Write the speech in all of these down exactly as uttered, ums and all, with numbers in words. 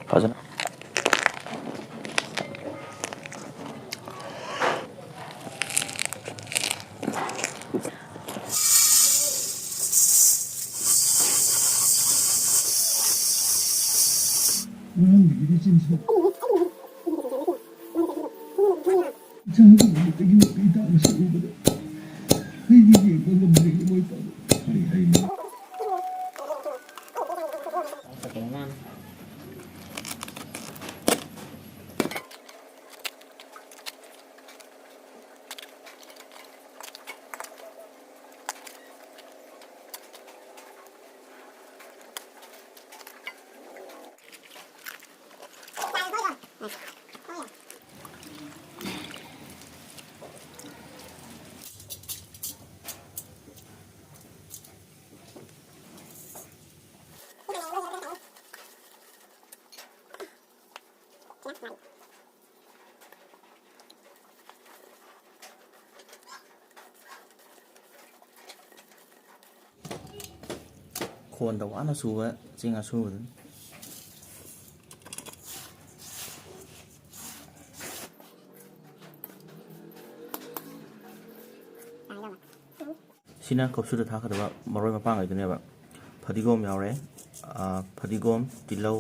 ꯐꯖꯅ꯫ ꯉꯔꯥꯡꯗꯒꯤꯗꯤ ꯆꯤꯟꯁꯤꯜꯂꯦ꯫ ꯏꯆꯥꯒꯤ ꯅꯨꯃꯤꯠꯇꯒꯤ ꯃꯄꯤ ꯇꯥꯅ ꯁꯛꯎꯕꯗ ꯑꯩꯗꯤ ꯌꯦꯡꯕ ꯉꯝꯗ꯭ꯔꯦ, ꯏꯃꯣꯏ ꯄꯥꯕ꯫ ꯀꯔꯤ ꯍꯥꯏꯅꯤ? ꯈꯣꯟꯗ ꯋꯥꯅ ꯁꯨꯕ ꯆꯦꯡ ꯑꯁꯨꯕꯗꯨꯅꯤ꯫ ꯁꯤꯅ ꯀꯣꯞꯁꯨꯗ ꯊꯥꯛꯀꯗꯕ ꯃꯔꯣꯏ ꯃꯄꯥꯡ ꯍꯥꯏꯗꯨꯅꯦꯕ꯫ ꯐꯗꯤꯒꯣꯝ ꯌꯥꯎꯔꯦ, ꯑꯥ, ꯐꯗꯤꯒꯣꯝ, ꯇꯤꯜꯍꯧ,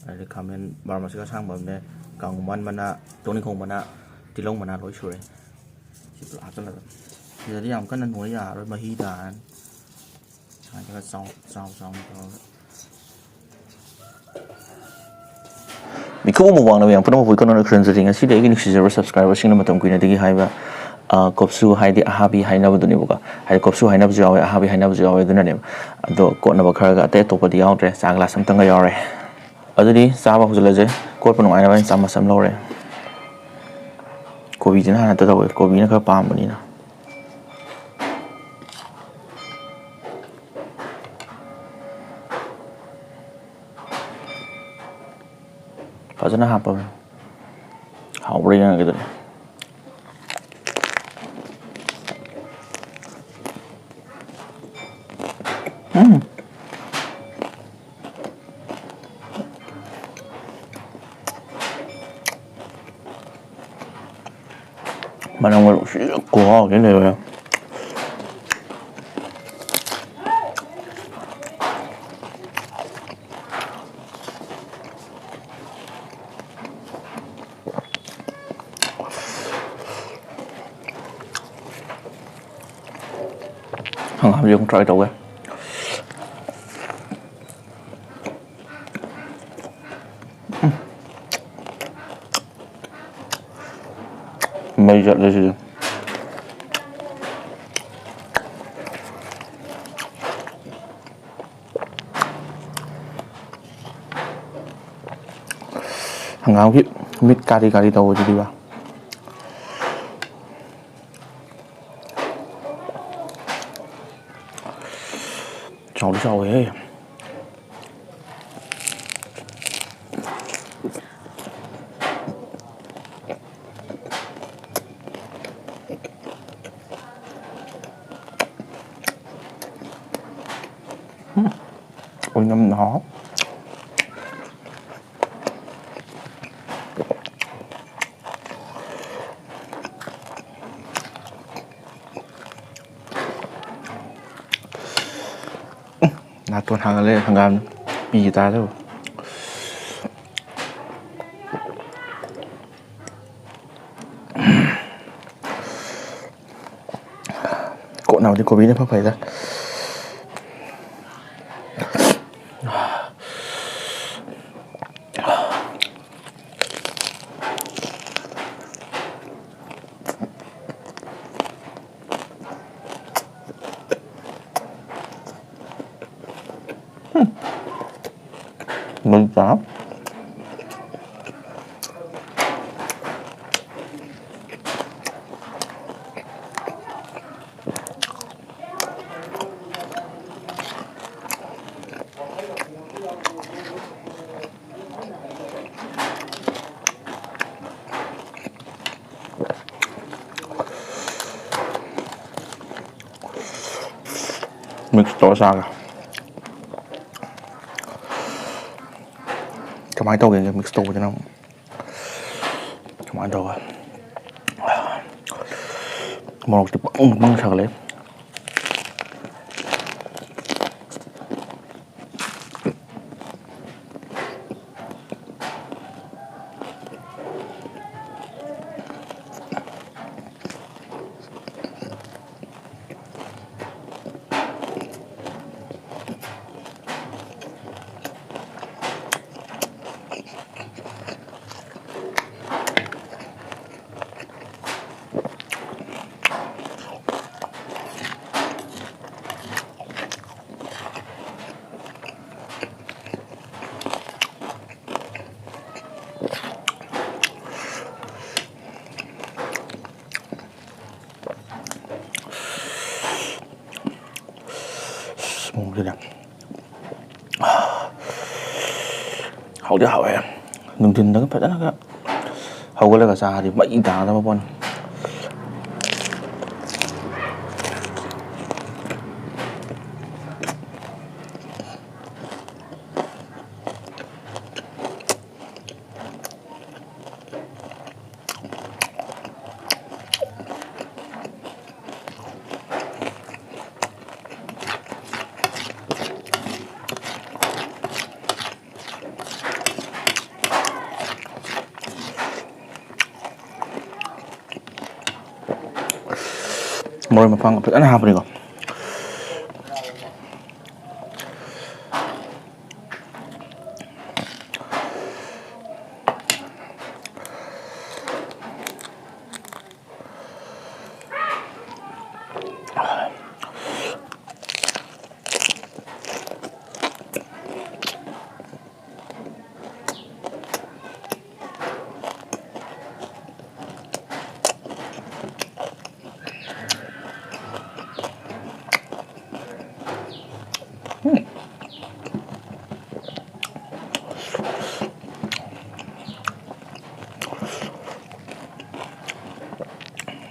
ꯑꯗꯩ ꯈꯥꯃꯦꯟ, ꯕꯥꯔꯃꯥꯁꯤꯀꯥ ꯑꯁꯥꯡꯕ ꯑꯃꯅꯦ, ꯀꯥꯡꯃꯟ ꯃꯅꯥ, ꯇꯣꯅꯤꯡꯈꯣꯡ ꯃꯅꯥ, ꯇꯤꯜꯍꯧ ꯃꯅꯥ ꯂꯣꯏ ꯁꯨꯔꯦ꯫ ꯁꯤ ꯄꯨꯂꯞ ꯍꯥꯞꯆꯜꯂꯒ꯫ ꯁꯤꯗꯗꯤ ꯌꯥꯝ ꯀꯟꯅ ꯅꯣꯏ ꯌꯥꯔꯔꯣꯏ, ꯃꯍꯤ ꯇꯥꯔꯅꯤ꯫ ꯁꯨꯃꯥꯏꯅ ꯈꯔ ꯆꯥꯎ, ꯆꯥꯎ, ꯆꯥꯎꯅ ꯇꯧꯔꯒ꯫ ꯃꯤꯀꯨꯞ ꯑꯃ ꯋꯥꯡꯅ ꯃꯌꯥꯝ ꯄꯨꯝꯅꯃꯛꯄꯨ ꯏꯀꯥꯏ ꯈꯨꯝꯅꯖꯔꯤ꯫ ꯉꯁꯤꯗꯤ ꯑꯩꯒꯤ ꯅꯨꯡꯁꯤꯖꯔꯕ subscriberꯁꯤꯡꯅ ꯃꯇꯝ ꯀꯨꯏꯅꯗꯒꯤ ꯍꯥꯏꯕ, ꯑ, ꯀꯣꯞꯁꯨ ꯍꯥꯏꯗꯤ ꯑꯍꯥꯕꯤ ꯍꯥꯏꯅꯕꯗꯨꯅꯦꯕꯀꯣ꯫ ꯍꯥꯏꯗꯤ ꯀꯣꯞꯁꯨ ꯍꯥꯏꯅꯕꯁꯨ ꯌꯥꯎꯋꯦ, ꯑꯍꯥꯕꯤ ꯍꯥꯏꯅꯕꯁꯨ ꯌꯥꯎꯋꯦ, ꯑꯗꯨꯅꯅꯦꯕ꯫ ꯑꯗꯣ ꯀꯣꯠꯅꯕ ꯈꯔꯒ ꯑꯇꯩ ꯑꯇꯣꯞꯄꯗꯤ ꯌꯥꯎꯗ꯭ꯔꯦ꯫ ꯆꯥ glass ꯑꯝꯇꯪꯒ ꯌꯥꯎꯔꯦ꯫ ꯑꯗꯨꯗꯤ ꯆꯥꯕ ꯍꯧꯖꯤꯜꯂꯁꯦ꯫ ꯀꯣꯠꯄ ꯅꯨꯡꯉꯥꯏꯅꯕ ꯑꯩꯅ ꯆꯥꯃꯁ ꯑꯃ ꯂꯧꯔꯦ꯫ ꯀꯣꯕꯤꯁꯤꯅ ꯍꯥꯟꯅ ꯍꯦꯛꯇ ꯇꯧꯋꯦ, ꯀꯣꯕꯤꯅ ꯈꯔ ꯄꯥꯝꯕꯅꯤꯅ꯫ ꯐꯖꯅ ꯍꯥꯞꯄꯕꯅꯤ꯫ ꯍꯥꯎꯕ꯭ꯔꯥ ꯌꯦꯡꯉꯒꯦ ꯑꯗꯨꯗꯤ꯫ ꯎꯝ꯫ ꯃꯅꯝꯒ ꯅꯨꯡꯁꯤꯔ ꯈꯨꯍꯥꯎꯗꯤ ꯂꯩꯔꯣꯏ꯫ ꯍꯪꯒꯥꯝꯁꯦ ꯑꯃꯨꯛ try ꯇꯧꯒꯦ꯫ ꯃꯩ ꯆꯠꯂꯦ ꯁꯤꯗꯤ꯫ ꯍꯪꯒꯥꯝꯒꯤ ꯃꯤꯠ ꯀꯥꯔꯤ ꯀꯥꯔꯤ ꯇꯧꯕꯁꯤꯗꯤꯕ꯫ ꯆꯥꯎꯗꯤ ꯆꯥꯎꯋꯦꯍꯦ꯫ ꯎꯝ, ꯑꯣꯏꯅꯝꯅ ꯍꯥꯎ꯫ ꯅꯥꯇꯣꯟ ꯍꯥꯡꯍꯜꯂꯦ ꯍꯪꯒꯥꯝ ꯄꯤ ꯇꯥꯔꯦ꯫ ꯀꯣꯠꯅꯕꯗꯤ ꯀꯣꯕꯤꯅ ꯏꯐ ꯐꯩꯗ꯫ ꯃꯩ ꯆꯥ꯫ Mix ꯇꯧꯔ ꯆꯥꯒꯦ꯫ ꯀꯃꯥꯏꯅ ꯇꯧꯒꯦ mix ꯇꯧꯕꯁꯤꯅ ꯑꯃꯨꯛ? ꯀꯃꯥꯏꯅ ꯇꯧꯕ? ꯃꯣꯔꯣꯛꯇꯤ ꯄꯪ ꯄꯪ ꯁꯥꯒꯠꯂꯦ꯫ ꯃꯑꯣꯡꯁꯤꯗꯤ ꯍꯥꯎꯗꯤ ꯍꯥꯎꯋꯦ꯫ ꯅꯨꯡꯊꯤꯟꯗꯒ ꯐꯖꯅꯒ ꯍꯧꯒꯠꯂꯒ ꯆꯥꯔꯗꯤ ꯃꯩ ꯇꯥꯒꯗꯕ ꯄꯣꯠꯅꯤ꯫ ꯃꯔꯣꯏ ꯃꯄꯥꯡ ꯐꯖꯅ ꯍꯥꯞꯄꯅꯤꯀꯣ꯫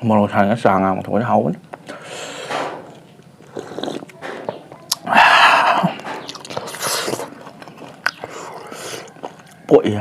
ꯃꯣꯔꯣꯛ ꯁꯥꯏꯅ ꯆꯥ ꯉꯥꯡꯕ ꯊꯣꯛꯄꯗꯤ ꯍꯥꯎꯕꯅꯤ꯫ ꯄꯣꯛꯏ꯫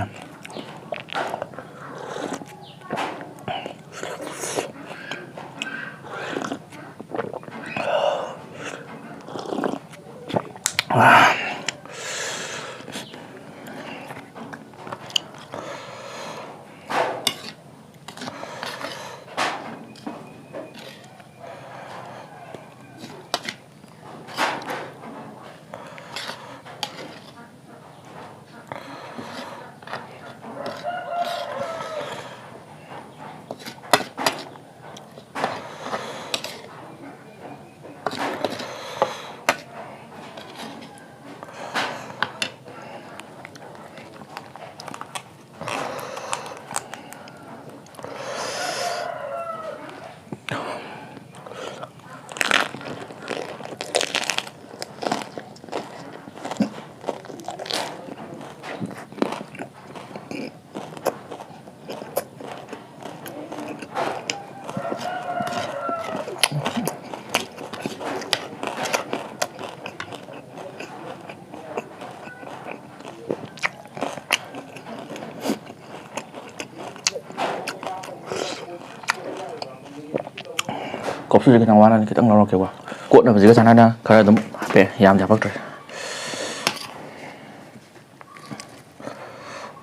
ꯀꯣꯐꯤꯁꯦ ꯈꯤꯇꯪ ꯋꯥꯠꯂꯅꯤ, ꯈꯤꯇꯪ ꯂꯧꯔꯛꯀꯦꯀꯣ꯫ ꯀꯣꯠꯅꯕꯁꯤꯒ ꯆꯥꯟꯅꯅ ꯈꯔ ꯑꯗꯨꯝ ꯍꯥꯞꯄꯦ, ꯌꯥꯝꯗꯤ ꯍꯥꯄꯛꯇ꯭ꯔꯦ꯫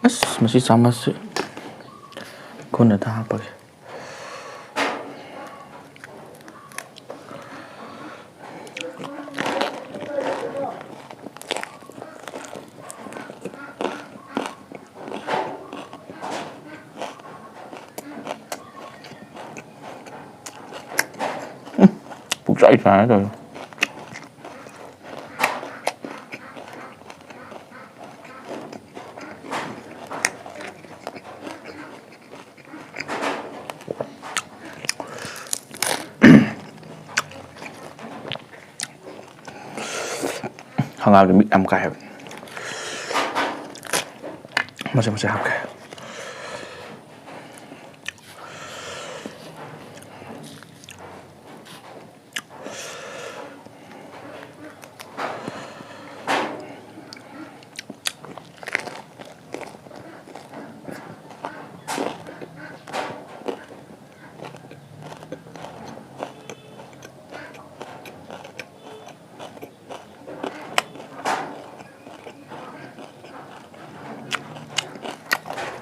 ꯑꯁ, ꯃꯁꯤ ꯆꯥꯃꯁꯁꯦ ꯀꯣꯟꯅ ꯍꯦꯛꯇ ꯍꯥꯞꯄꯒꯦ꯫ ꯄꯨꯛꯆꯥꯏ ꯆꯥꯏꯔꯦ ꯇꯧꯔꯤꯁꯦ꯫ ꯍꯪꯒꯥꯝꯁꯦ ꯃꯤꯠ ꯌꯥꯝ ꯀꯥꯏ ꯍꯥꯏꯕ꯫ ꯃꯆꯦꯠ ꯃꯆꯦꯠ ꯍꯥꯞꯀꯦ꯫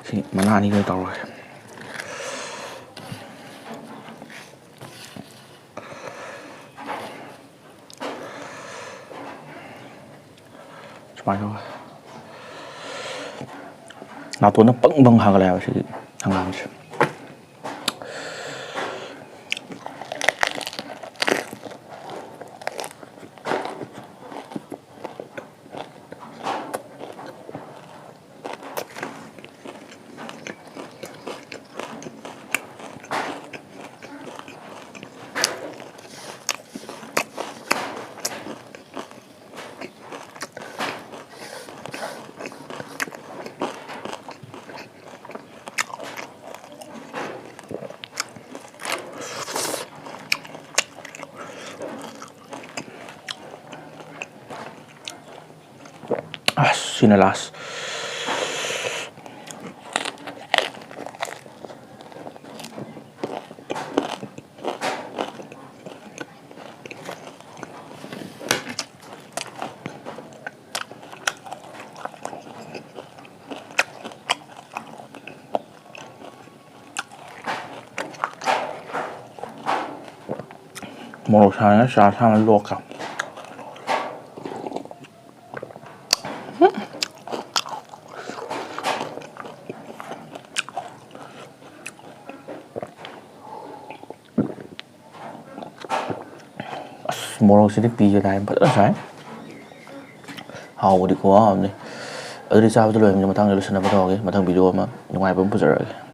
ꯁꯤ ꯃꯅꯥ ꯑꯅꯤꯒ ꯇꯧꯔꯒꯦ꯫ ꯁꯨꯃꯥꯏꯅ ꯇꯧꯔꯒ ꯅꯥꯇꯣꯟꯗ ꯄꯪ ꯄꯪ ꯍꯥꯒꯠꯂꯦ ꯍꯥꯏꯕ ꯁꯤꯒꯤ ꯍꯪꯒꯥꯝꯁꯦ꯫ ꯑꯁ, ꯁꯤꯅ last꯫ ꯃꯣꯔꯣꯛ ꯁꯥꯅ ꯆꯥ ꯁꯥꯅ ꯂꯣꯛꯀ꯫ ꯑꯁ, ꯃꯣꯔꯣꯛꯁꯤꯗꯤ ꯄꯤꯒꯦ ꯂꯥꯏꯅ ꯐꯖꯅ ꯁꯥꯏ꯫ ꯍꯥꯎꯕꯗꯤ ꯈꯨꯍꯥꯎ ꯑꯃꯅꯤ꯫ ꯑꯗꯨꯗꯤ ꯆꯥꯕꯗ ꯂꯣꯏꯔꯕꯅꯤꯅ ꯃꯊꯪꯗ ꯂꯣꯏꯁꯤꯟꯅꯕ ꯇꯧꯔꯒꯦ꯫ ꯃꯊꯪ ꯚꯤꯗꯤꯑꯣ ꯑꯃ ꯅꯨꯡꯉꯥꯏꯕ ꯑꯃ ꯄꯨꯖꯔꯛꯑꯒꯦ꯫